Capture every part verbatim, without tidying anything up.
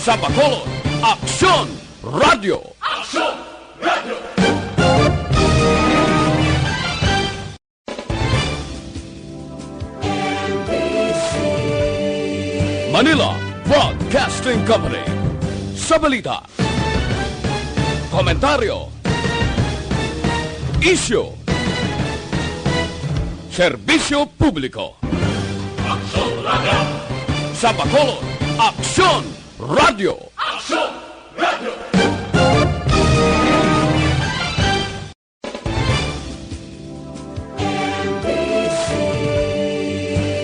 Sa Bacolod, Aksyon Radio. Manila Broadcasting Company. Sa balita, komentaryo, isyu, serbisyo publiko. Sa Bacolod, Aksyon Radio.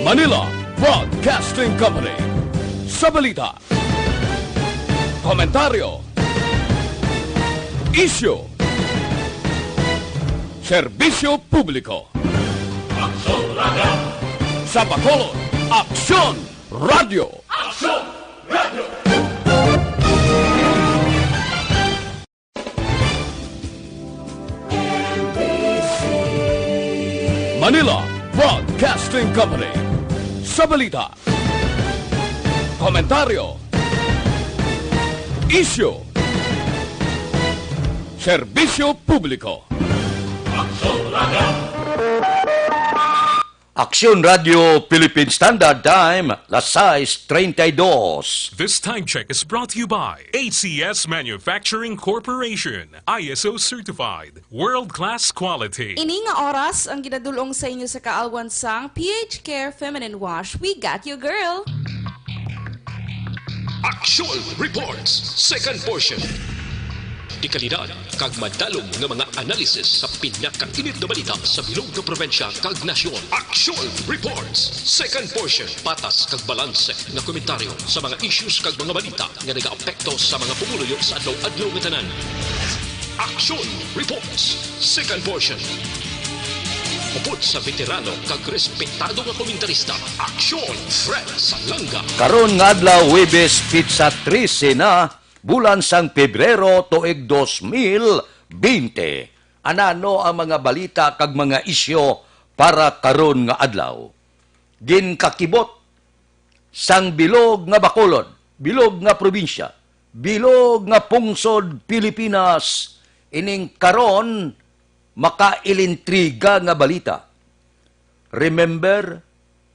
Manila Broadcasting Company. Sa balita, komentaryo, isyu, serbisyo publiko. Sa Bacolod, Aksyon Radio. Manila Broadcasting Company. Sa balita, komentaryo, isyu, serbisyo publiko. Aksyon Radio Philippine Standard Time, las sais treinta y dos. This time check is brought to you by A C S Manufacturing Corporation, I S O certified, world-class quality. Ini nga oras ang ginadulong sa inyo sa kaalwan sang P H Care Feminine Wash. We got you, girl! Aksyon Reports, second portion. Dekalidad kag madalom nga mga analysis sa pinakainit nga balita sa bilog nga probinsya kag nasyon. Aksyon Reports, second portion. Patas kag balanse nga komentaryo sa mga issues kag mga balita nga nagaapekto sa mga pumuluyo sa adlaw-adlaw nga tanan. Aksyon Reports, second portion. Upod sa veterano kag respetado nga komentarista, Aksyon Fred Salanga. Karon nga adlaw, Huwebes, petsa trese na, bulan sang Pebrero, tuig dos mil bente. Anano ang mga balita kag mga isyu para karon nga adlaw? Ginkakibot sang bilog nga Bacolod, bilog nga probinsya, bilog nga pungsod Pilipinas, ining karon makailintriga nga balita. Remember,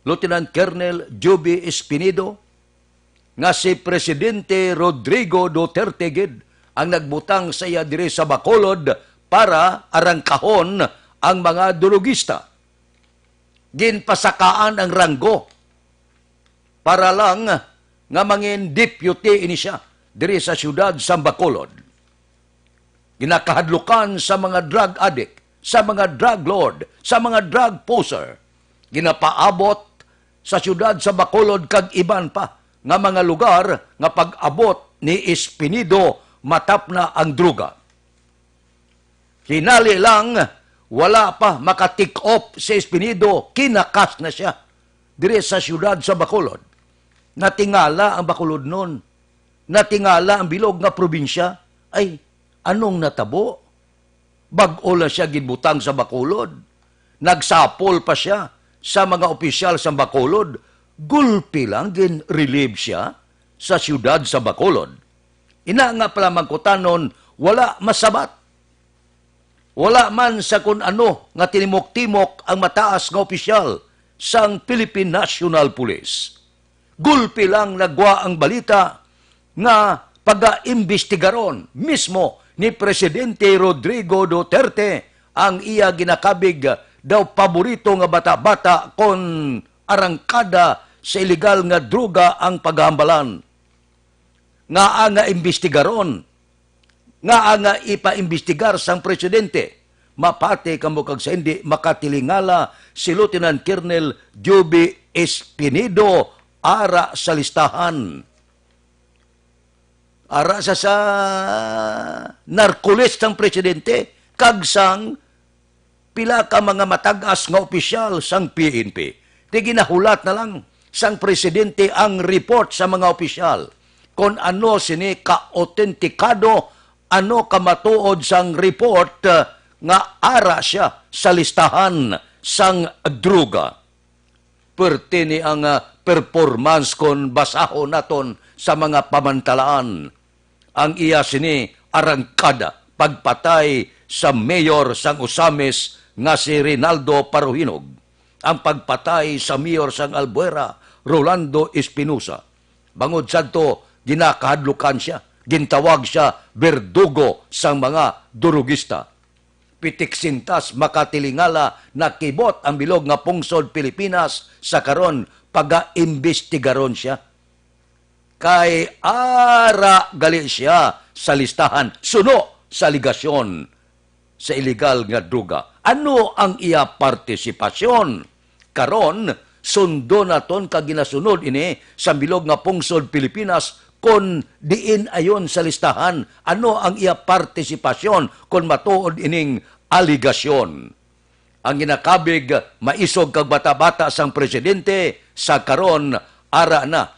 Lieutenant Colonel Joby Espinedo, nga si Presidente Rodrigo Duterte gid ang nagbutang sa iya diri sa Bacolod para arangkahon ang mga dulugista. Ginpasakaan ang ranggo para lang nga mangin deputy ini sia diri sa siyudad sa Bacolod. Ginakahadlukan sa mga drug addict, sa mga drug lord, sa mga drug pusher. Ginapaabot sa siyudad sa Bacolod kag iban pa nga mga lugar nga pag-abot ni Espinido matapna ang droga. Hinali lang, wala pa maka-take off si Espinido, kinakas na sia diri sa siyudad sa Bacolod. Natingala ang Bacolodnon. Natingala ang bilog nga probinsya. Ay, anong natabo? Bag-o lang sia ginbutang sa Bacolod. Nagsapol pa sia sa mga opisyal sa Bacolod. Gulpi lang gin-relieve sia sa siyudad sa Bacolod. Ina nga palamangkutanon, wala masabat. Wala man sa kun ano nga tinimok-timok ang mataas nga opisyal sang Philippine National Police. Gulpi lang nagwa ang balita nga pagaimbestigaron mismo ni Presidente Rodrigo Duterte ang iya ginakabig daw paborito nga bata-bata kon arangkada sa iligal nga droga ang paghambalan. Ngaa nga imbestigaron? Ngaa nga ipaimbestigar sang presidente? Mapati kamo kag sa hindi makatilingala si Lieutenant Colonel Joby Espinedo ara sa listahan. Ara sa, sa narco list sang presidente kag sang pila ka mga matag-as nga opisyal sang P N P. Ti ginahulat na lang sang presidente ang report sa mga opisyal kon ano sini ka-autentikado, ano ka matuod sang report, ah, nga ara sia sa listahan sang droga. Perti ni ang, ah, performance kon basahon naton sa mga pamantalaan. Ang iya sini arangkada, pagpatay sa mayor sang Ozamiz nga si Reynaldo Paruhinog, ang pagpatay sa mayor sang Albuera, Rolando Espinosa. Bangod sadto, ginakahadlukan sia, gintawag sia berdugo sang mga durugista. Pitik sintas makatilingala nakibot ang bilog nga pungsod Pilipinas sa karon, pagaimbestigaron sia. Kay ara gali sia sa listahan suno sa aligasyon sa iligal nga droga. Ano ang iya partisipasyon? Karon, sundo naton kag ginasunod ini sa bilog nga pungsod Pilipinas kon diin ayon sa listahan. Ano ang iya partisipasyon kon matuod ining aligasyon? Ang ginakabig, maisog kag bata-bata sang presidente sa karon, ara na,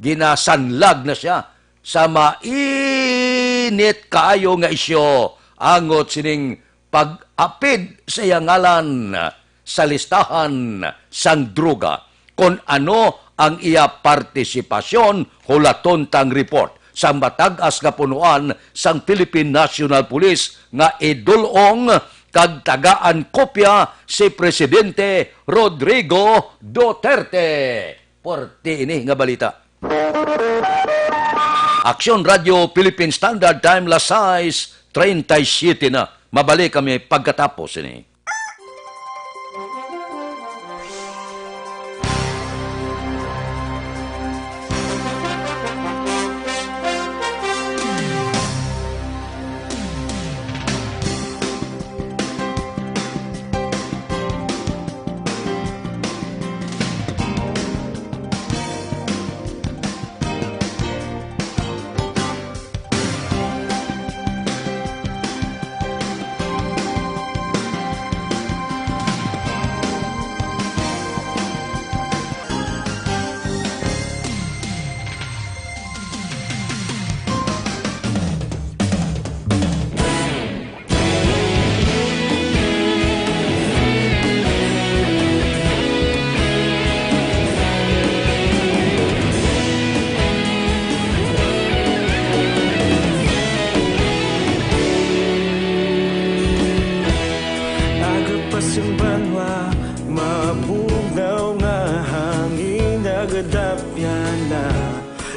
ginasanlag na sia sa mainit kaayo nga isyu angot sining pag-apid sa iya ngalan sa listahan sang droga. Kon ano ang iya partisipasyon, hulaton tang report sang matag-as nga punoan sang Philippine National Police nga idul-ong kag tagaan kopya si Presidente Rodrigo Duterte. Puerte ini nga balita. Aksyon Radyo Philippine Standard Time, las sais treinta y siete na. Mabalik kami pagkatapos ini. Aga pa sing banwa, mabugnaw nga hangin, nagadapyan na.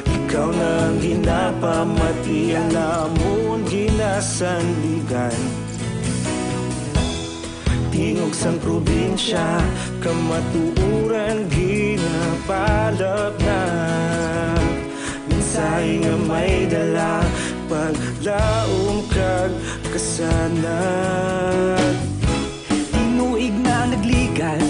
Ikaw na ang ginapamati, ang amon ginasandigan. Tingog sang probinsya, kamatuoran ginapalapnap. Mensahe nga may dala, paglaom kag kasanag. Tinuig na nagligad,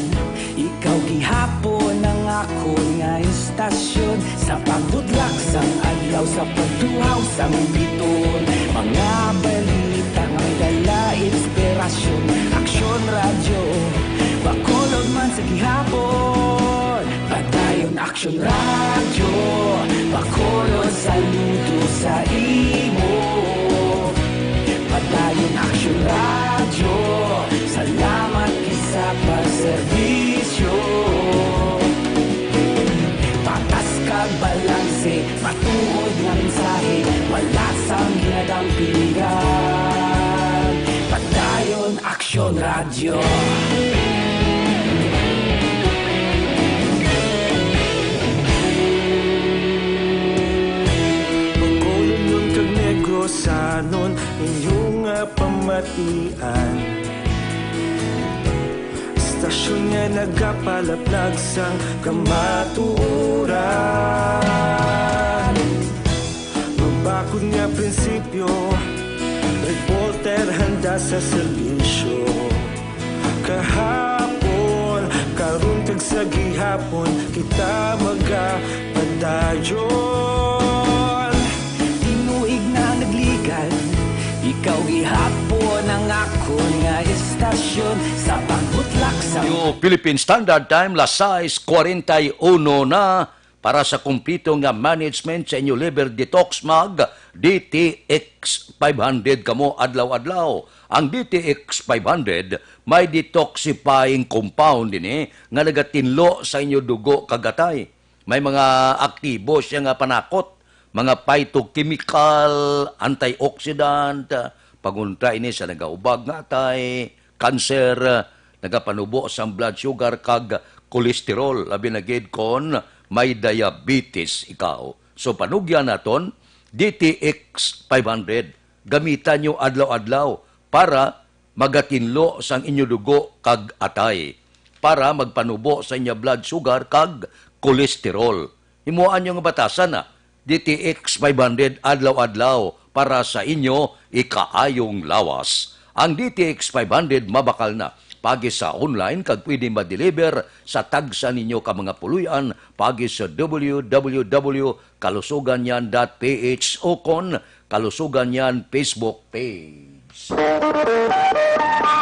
ikaw gihapon ang akon nga istasyon. Sa pagbutlak sang adlaw, sa pagtuhaw sang biton, mga balita nga may dala inspirasyon. Aksyon Radyo Bacolod man sa gihapon. Padayon Aksyon Radyo, Bacolod, saludo sa imo. Padayon Aksyon Radyo, salamat gid sa pagserbisyo. Patas kag balanse, matuod nga mensahe, wala sang ginadampingan. Padayon Aksyon Radyo. Bacolod kag Negros, anon inyo nga pamatian. Istasyon nga nagapalaplag sang kamatuoran. Mabakod nga prinsipyo, reporter handa sa serbisyo. Kahapon, karon kag sa gihapon, kita magapadayon. Tinuig na nagligad, ikaw gihapon ang akon nga istasyon sa pagbutlak sa Yo, Philippine Standard Time, las sais cuarenta y uno na. Para sa kumpleto nga management sa inyo liver detox mug D T X five hundred kamo adlaw-adlaw. Ang D T X five hundred may detoxifying compound ini nga nagatinlo sa inyo dugo kag atay. May mga aktibo siya nga panakot, mga phytochemical, antioxidant, ah, pangontra ini sa nagaubag nga atay, cancer, ah, nagapanubo sang blood sugar kag cholesterol, labi na gid kon may diabetes ikaw. So, panugyan naton, D T X five hundred, gamitan nyo adlaw-adlaw para magatinlo sang inyo dugo kag atay, para magpanubo sa inyo blood sugar kag cholesterol. Himuan nyo nga batasan na D T X five hundred adlaw-adlaw para sa inyo ikaayong lawas. Ang D T X five hundred mabakal na pagi sa online kag pwede ma-deliver sa tagsa ninyo ka mga puloy-an pagi sa w w w kalusuganyan dot p h o kon Kalusuganyan Facebook page.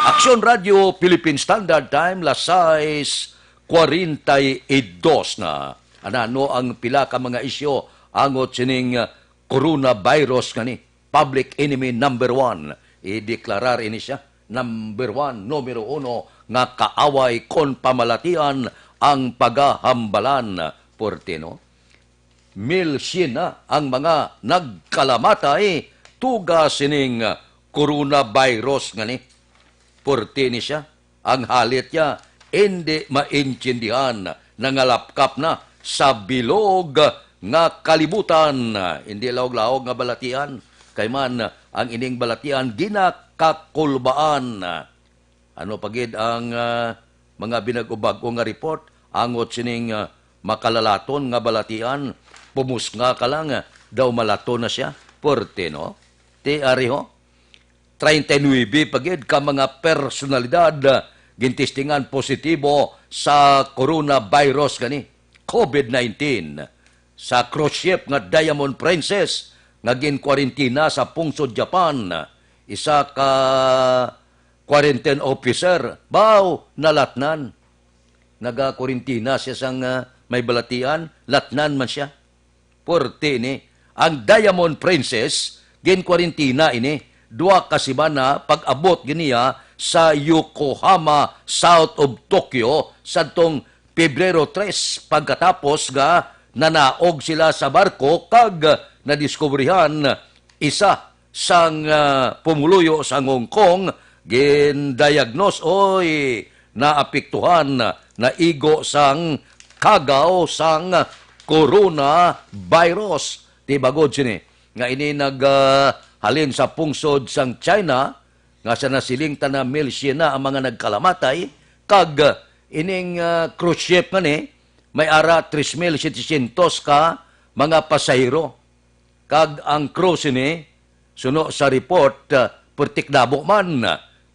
Aksyon Radio Philippine Standard Time, las sais cuarenta y dos na. Anano ang pila ka mga isyu angot sining, ah, coronavirus ngani? Public enemy number one. Ideklarar ini siya number one, numero uno nga kaaway kon pamalatian ang pagahambalan. Porte, no? Mil syen na ang mga nagkalamatay tuga sining coronavirus ngani. Porte ni siya. Ang halit niya, indi maintindihan, nangalapkap na sa bilog nga kalibutan. Indi laog-laog nga balatian, kay man ang ining balatian ginakakulbaan. Ano pa gid ang, ah, mga binag-o-bag-o nga report angot sining, ah, makalalaton nga balatian? Pumusnga ka lang, ah, daw malaton na siya. Porte, no? Ti ari ho, treinta y nuebe pa gid ka mga personalidad, ah, gintistingan positibo sa coronavirus gani, covid nineteen. Sa cruise ship nga Diamond Princess nga ginkwarentina sa pungsod Japan, isa ka quarantine officer, baw, nalatnan. Nagakwarentina siya sang, ah, may balatian, latnan man siya. Porte ini, ang Diamond Princess, ginkwarentina ini, duha ka semana pag-abot giniya sa Yokohama, south of Tokyo, sadtong Pebrero tres, pagkatapos nga nanaog sila sa barko kag nadiskubrihan isa sang, ah, pumuluyo sang Hong Kong, gindiagnose, oy, naapektuhan, naigo sang kagaw sang coronavirus. Ti bangod sini nga ini nag, ah, halin sa pungsod sang China, nga sa nasiling ta na mil syen na ang mga nagkalamatay, kag, ah, ining, ah, cruise ship nga ni, may ara tres mil setecientos ka mga pasahero. Kag ang crew sini, suno sa report, ah, pertik damo man.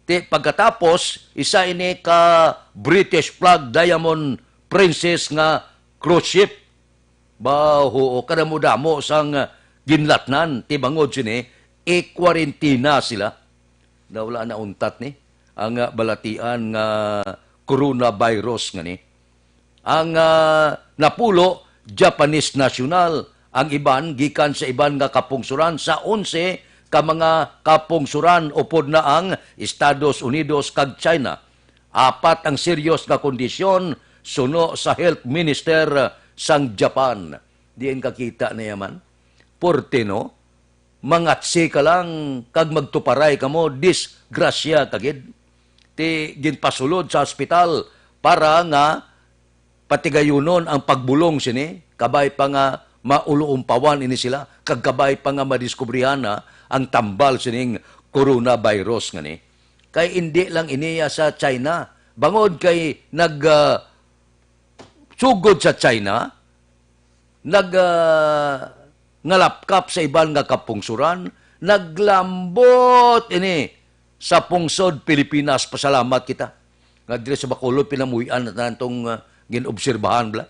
Ti pagkatapos, isa ini ka British flag Diamond Princess nga cruise ship. Baho, kadamo-damo sang, ah, ginlatnan, ti bangod sini, ikwarentina sila. Daw wala na untat ni ang, ah, balatian nga coronavirus nga ni. Ang, ah, napulo, Japanese national. Ang iban gikan sa iban nga kapungsoran, sa onse ka mga kapungsoran, upod na ang Estados Unidos kag China. Apat ang serious nga kondisyon, suno sa health minister sang Japan. Diin kakita na yaman? Porte, no? Mangatsi ka lang kag magtuparay kamo, disgrasya ka gid. Ti ginpasulod sa ospital para nga patigayunon ang pagbulong sini, kabay pa nga mauluumpawan ini sila, kag kabay pa nga madiskubrihan na ang tambal sining coronavirus ngani. Kay indi lang ini ya sa China, bangod kay nag, ah, sugod sa China, nag, ah, ngalapkap sa iban nga kapungsoran, naglambot ini sa pungsod Pilipinas. Pasalamat kita nga diri sa Bacolod pinamuy-an na tanan tong, ah, gin-obserbahan bala.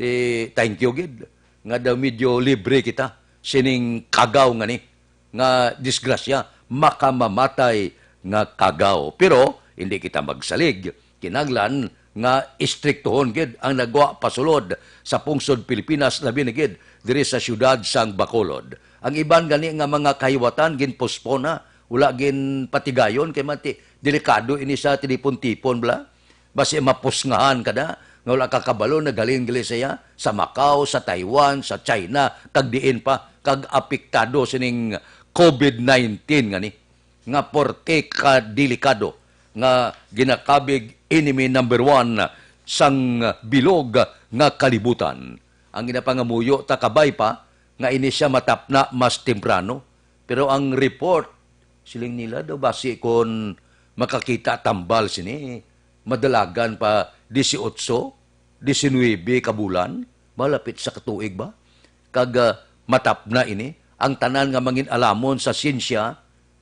Ti, thank you gid nga daw medyo libre kita sining kagaw nga ni nga disgrasya, makamamatay nga kagaw. Pero hindi kita magsalig. Kinahanglan nga istriktuhon gid ang nagwa pasulod sa pungsod Pilipinas, labi na gid diri sa siyudad sang Bacolod. Ang iban gani nga mga kahiwatan ginpospon na, wala ginpatigayon kay mati delikado ini sa tilipon-tipon bala. Basi mapusngahan ka na nga wala ka kabalo, naghalin gali siya sa Macau, sa Taiwan, sa China, kag diin pa, kag apektado sining covid nineteen ngani, nga porte ka delikado, nga ginakabig enemy number one sang bilog nga kalibutan. Ang ginapangamuyo ta kabay pa nga ini siya matapna mas temprano. Pero ang report, siling nila daw, basi kon makakita tambal sini, madalagan pa dieciocho, diecinuebe ka bulan, malapit sa katuig ba? Kag, ah, matapna ini, ang tanan nga mangin-alamon sa siyensya,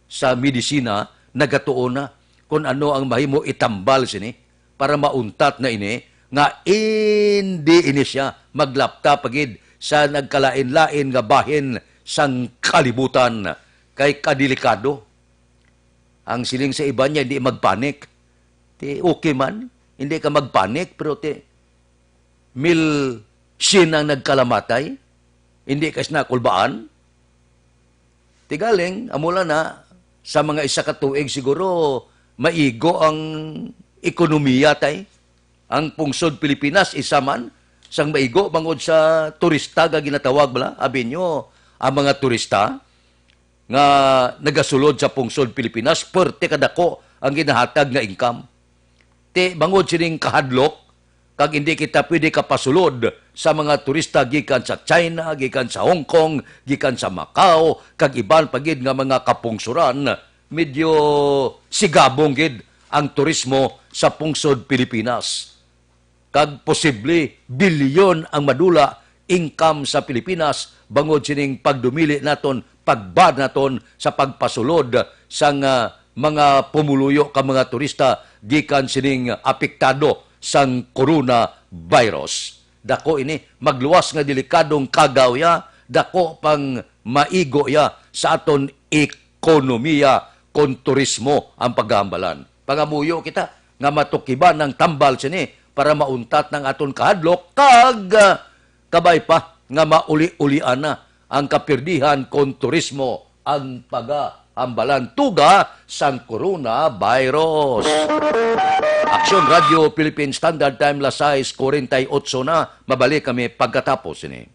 sa medisina, nagatuo na kon ano ang mahimo itambal sini para mauntat na ini nga indi ini siya maglapta pa gid sa nagkalain-lain nga bahin sang kalibutan, kay kadelikado. Ang siling sa iban niya, hindi magpanik. Ti, okay man, hindi ka magpanik, pero ti, mil siyam ang nagkalamatay, hindi ka sina kulbaan. Ti galing, amo lang na, sa mga isa ka tuig siguro, maigo ang ekonomiya, tay. Ang pungsod Pilipinas, isa man, sang maigo bangod sa turista nga ginatawag bala, abinyo, ang mga turista nga nagasulod sa pungsod Pilipinas, perte kadako ang ginahatag nga income. Ti, bangod sining kahadlok, kag hindi kita pwede kapasulod sa mga turista gikan sa China, gikan sa Hong Kong, gikan sa Macau, kag iban pa gid nga mga kapungsoran, medyo sigabong gid ang turismo sa pungsod Pilipinas. Kag posible bilyon ang madula income sa Pilipinas bangod sining pagdumili naton, pagban naton sa pagpasulod sang, ah, mga pumuluyo ka mga turista gikan sining apektado sang coronavirus. Dako ini, magluwas nga delikadong kagaw ya, dako pang maigo ya sa aton ekonomiya kon turismo ang paghambalan. Pangamuyo kita nga matukiban ang tambal sini para mauntat ang aton kahadlok kag, ah, kabay pa nga mauli-ulian na ang kapirdihan kon turismo ang pagahambalan tuga sang coronavirus. Aksyon Radio Philippine Standard Time, las sais cuarenta y ocho na. Mabalik kami pagkatapos sini.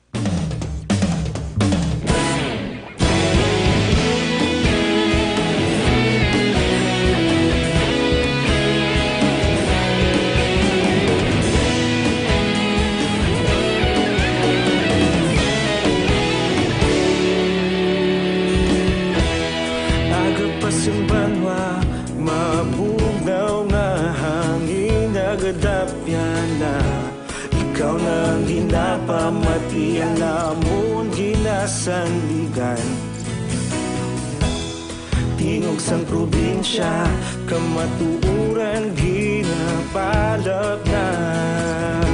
Aga pa sing banwa, mabugnaw nga hangin nagadapyan na. Ikaw na ang ginapamati, ang amon ginasandigan. Tingog sang probinsya, kamatuoran ginapalapnap.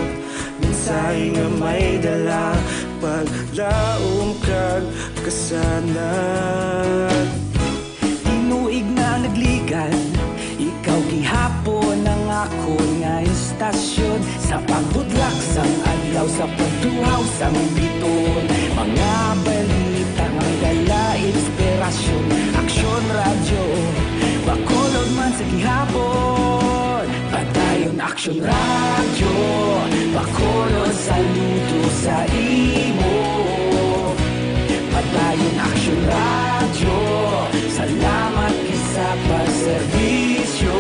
Mensahe nga may dala, paglaom kag kasanag. Tinuig na nagligan, ikaw gihapon ang akon nga istasyon. Sa pagbudlak sang adlaw, sa pagtuhaw sang biton, mga balita nga dala inspirasyon. Aksyon Radyo, Bacolod man sa gihapon. Padayon Aksyon Radyo, Bacolod, saludo sa imo. Padayon Aksyon Radyo, salamat gid sa pagserbisyo.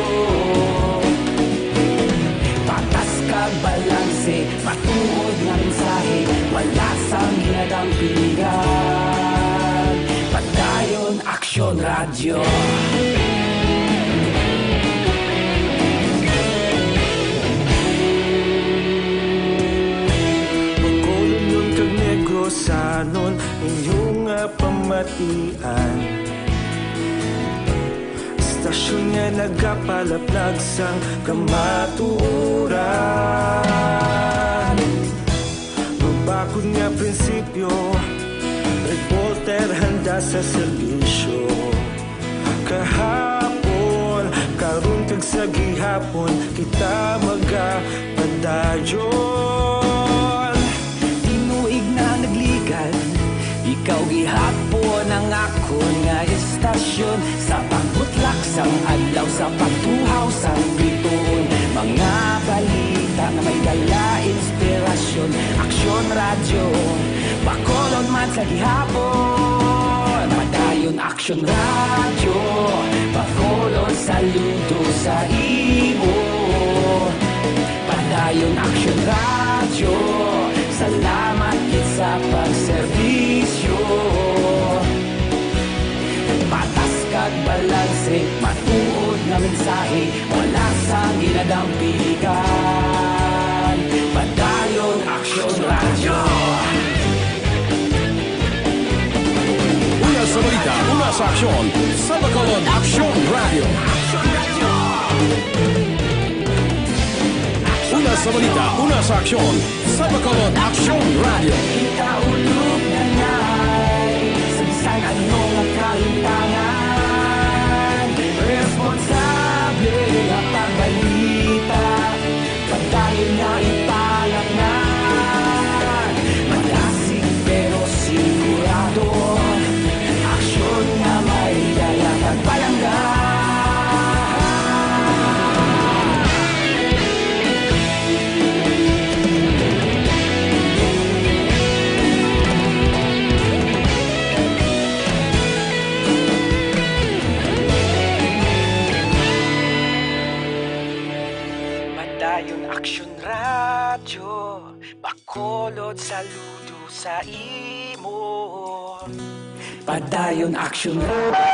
Patas kag balanse, matuod nga mensahe, wala sang ginadampingan. Padayon Aksyon Radyo. Bacolodnon kag Negrosanon, inyo nga pamatian. Istasyon nga nagapalaplag sang kamatuoran. Mabakod nga prinsipyo, reporter handa sa serbisyo. Kahapon, karon kag sa gihapon, kita magapadayon. Tinuig na nagligan, Ikaw gihapon ang akon nga estasyon, sa pagbutlak sang adlaw, sa pagtuhaw sang bituon. Mga balita nga may dala inspirasyon. Aksyon Radyo, Bacolod man sa gihapon. Padayon Aksyon Radyo, Bacolod saludo sa imo. Padayon Aksyon Radyo, salamat gid sa pagserbisyo. Patas kag balanse, matuod nga mensahe, wala sang ginadampiligan. Padayon Aksyon Radyo. Una sa balita, una sa aksyon, sa Bacolod Aksyon Radyo. Una sa balita, una sa aksyon, sa Bacolod Aksyon Radyo. Kita ulog na ngay, sa bisan ano nga kalimtangan, responsable nga pagbalita. Padayon nga ipalapnan, malasig pero sigurado. Aksyon nga may dala kag palangga. Padayon Aksyon Radyo, Bacolod saludo sa imo. Padayon Aksyon Radyo.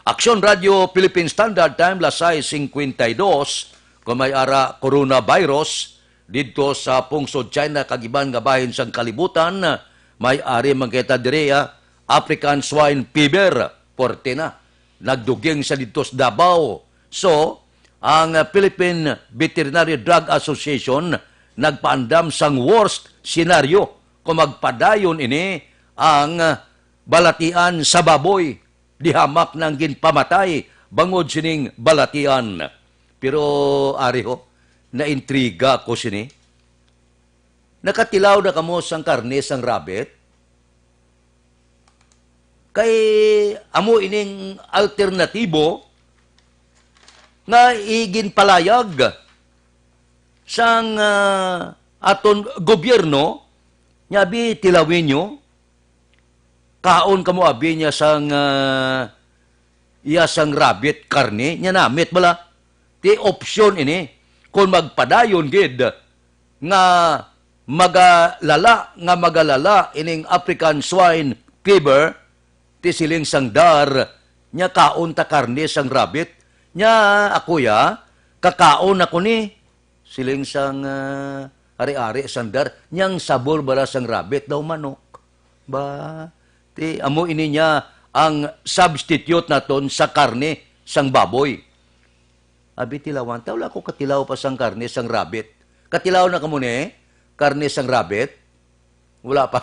Aksyon Radyo Philippine Standard Time, las sais cincuenta y dos, kung may ara coronavirus, didto sa pungsod China kag iban nga bahin sang kalibutan, may ari man kita diri, ah, African Swine Fever, puwerte na. Nagduging sa didto sa Davao. So, ang, ah, Philippine Veterinary Drug Association nagpaandam sang worst scenario kung magpadayon ini ang, ah, balatian sa baboy. Di hamak na ang ginpamatay bangod sining balatian. Pero, ari ho, naintriga ako sini. Nakatilaw na kamo sang karne sang rabbit? Kay amo ining alternatibo nga iginpalayag sang, ah, aton gobyerno, nga abi tilawin nyo, kaon kamo abi niya sang, ah, iya sang rabbit karne, nya namit bala. Ti opsyon ini, kon magpadayon gid nga magalala, nga magalala ining African Swine Fever, ti siling sang dar, nya kaon ta karne sang rabbit. Nya ako ya, kakaon ako ni. Siling sang, ah, ari-ari sang dar, nya ang sabor bala sang rabbit daw manok. Ba, ti amo ini niya ang substitute naton sa karne sang baboy. Abi tilawan ta, wala ko katilaw pa sang karne sang rabbit. Katilaw na kamo ni karne sang rabbit? Wala pa.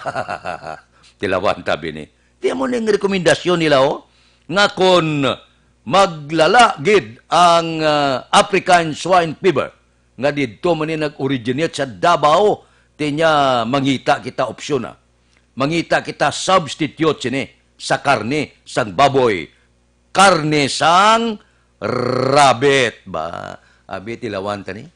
Tilawan ta bini. Ti amo ning rekomendasyon nila, oh, nga kon maglala gid ang, ah, African Swine Fever, nga didto man ni nag-originate sa Davao, ti nya mangita kita opsyon, ah. Mangita kita substitute sini sa karne sang baboy. Karne sang rabbit ba? Abi, tilawan ta ni.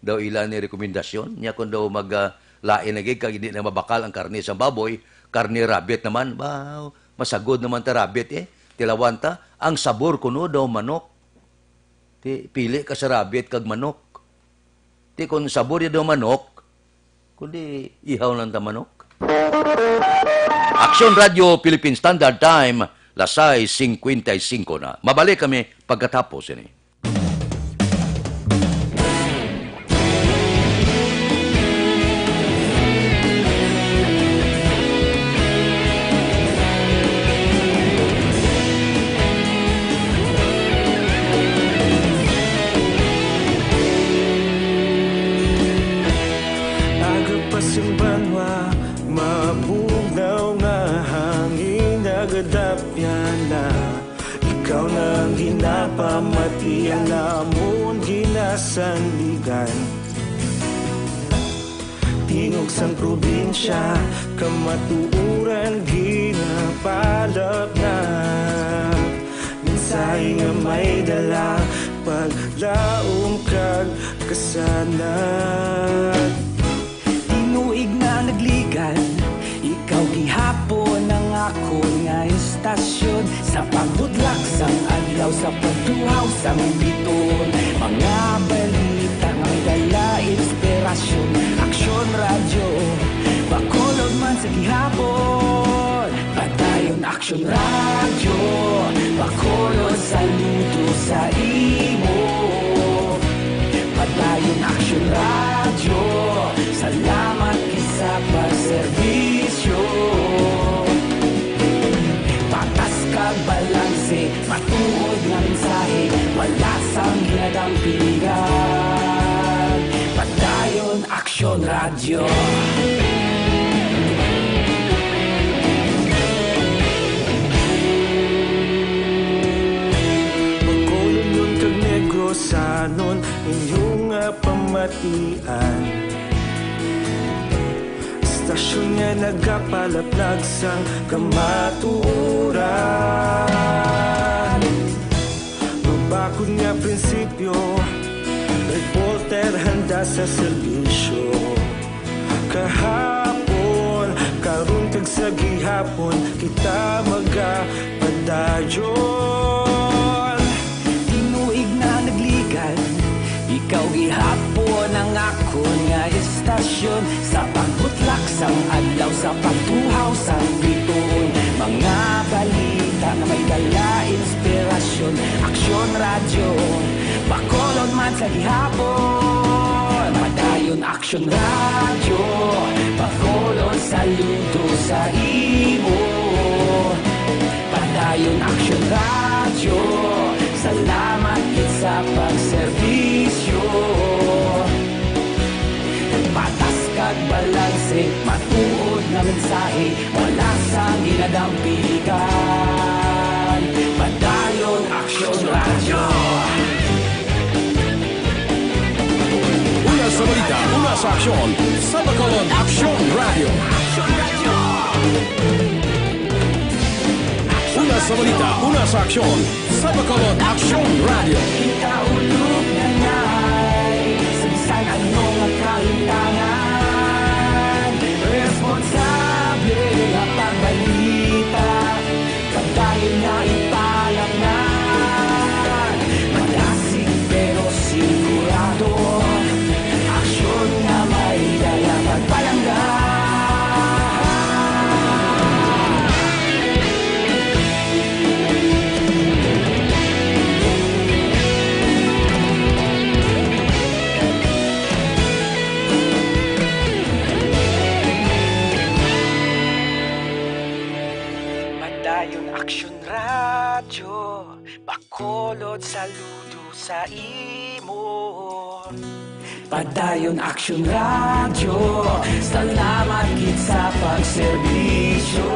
Daw ila ni rekomendasyon. Nya kung daw mag, ah, lain lagi kag hindi na mabakal ang karne sang baboy, karne rabbit naman. Ba, masagod naman ta rabbit eh. Tilawan ta, ang sabor kuno daw manok. Ti, pili ka sa rabbit kag manok. Ti kon sabor ya daw manok, kundi ihaw lang ta manok. Aksyon Radyo Philippine Standard Time, las sais cincuenta y cinco na. Mabalik kami pagkatapos ini. Aga pa sing banwa, mabugnaw nga hangin, nagadapyan na. Ikaw na ang ginapamati, ang amon ginasandigan. Tingog sang probinsya, Kamatuoran ginapalapnap, mensahe nga may dala, paglaom kag kasanag. Tinuig na nagligan, ikaw gihapon ang akon nga istasyon. Sa pagbutlak sang adlaw, sa pagtuhaw sang bituon, mga balita nga may dala inspirasyon. Aksyon Radyo, Bacolod man sa gihapon. Padayon Aksyon Radyo, Bacolod, saludo sa imo. Padayon Aksyon Radyo, salamat gid sa pagserbisyo. Patas kag balanse, matuod nga mensahe, wala sang ginadampigan. Padayon Aksyon Radyo. Bacolodnon kag Negrosanon, inyo nga pamatian. Istasyon nga nagapalaplag sang kamatuoran. Mabakod nga prinsipyo, reporter handa sa serbisyo. Kahapon, karon kag sa gihapon, kita magapadayon. Tinuig na nagligan, ikaw gihapon ang akon nga istasyon. Sa pagbutlak sang adlaw, sa pagtuhaw sang bituon, mga balita nga may dala inspirasyon. Aksyon Radyo, Bacolod man sa gihapon. Padayon Aksyon Radyo, Bacolod, saludo sa imo. Padayon Aksyon Radyo, salamat gid sa pagserbisyo. Patas kag balanse, matuod nga mensahe, wala sang ginadampigan. Padayon Aksyon Radyo. Una sa balita, una sa aksyon, sa Bacolod Aksyon Radyo. Una sa balita, una sa aksyon, sa Bacolod Aksyon Radyo. Kita ulog na ngay, sa bisan ano nga kalimtangan, responsable nga pagbalita. Padayon nga ipalapngan, madasig pero sigurado, aksyon nga may dala pagpalangga. Padayon Aksyon Radyo, Bacolod, saludo sa imo. Padayon Aksyon Radyo, salamat gid sa pagserbisyo.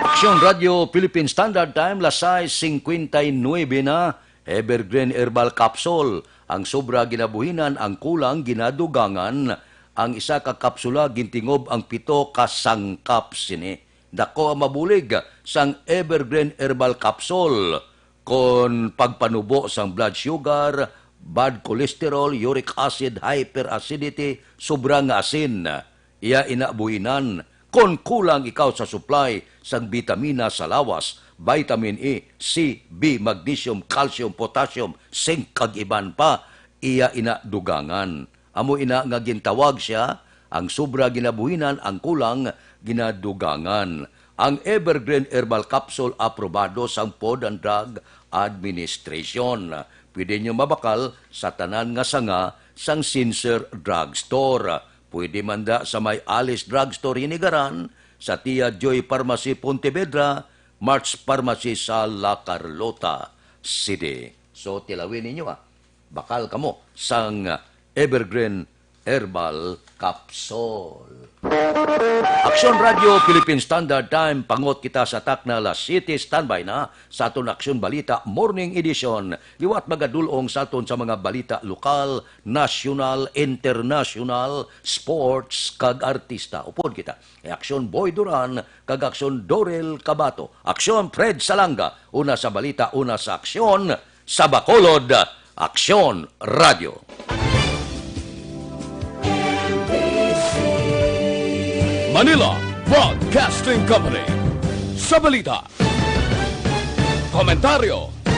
Aksyon Radyo Philippine Standard Time, las sais cincuenta y nueve na. Evergreen Herbal Capsule, ang sobra ginabuhinan, ang kulang ginadugangan. Ang isa ka kapsula gintingob ang pito ka sangkap sini. Dako ang mabulig sang Evergreen Herbal Capsule kon pagpanubo sang blood sugar, bad cholesterol, uric acid, hyperacidity, sobra nga asin. Iya ina buhinan kon kulang ikaw sa supply sang bitamina sa lawas, vitamin E, C, B, magnesium, calcium, potassium, zinc, kag iban pa. Iya ina dugangan. Amo ina nga gintawag siya, ang sobra ginabuhinan, ang kulang ginadugangan. Ang Evergreen Herbal Capsule aprobado sang Food and Drug Administration. Pwede nyo mabakal sa tanan nga sanga sang Sincere Drug Store. Pwede man da sa may Alice Drug Store, Hinigaran, sa Tia Joy Pharmacy, Pontevedra, March Pharmacy sa La Carlota City. So, tilawin ninyo, ah. Bakal kamo sang Evergreen Herbal Capsule. Aksyon Radio Philippine Standard Time, pangot kita sa takna alas siyete, standby na sa aton Aksyon Balita Morning Edition. Liwat magadulong sa aton sa mga balita lokal, nasyonal, internasyonal, sports, kag artista. Upod kita. Kay Aksyon Boy Duran kag Aksyon Dorel Cabato. Aksyon Fred Salanga, una sa balita, una sa aksyon, sa Bacolod, Aksyon Radio. Manila Broadcasting Company. Sa balita, komentaryo,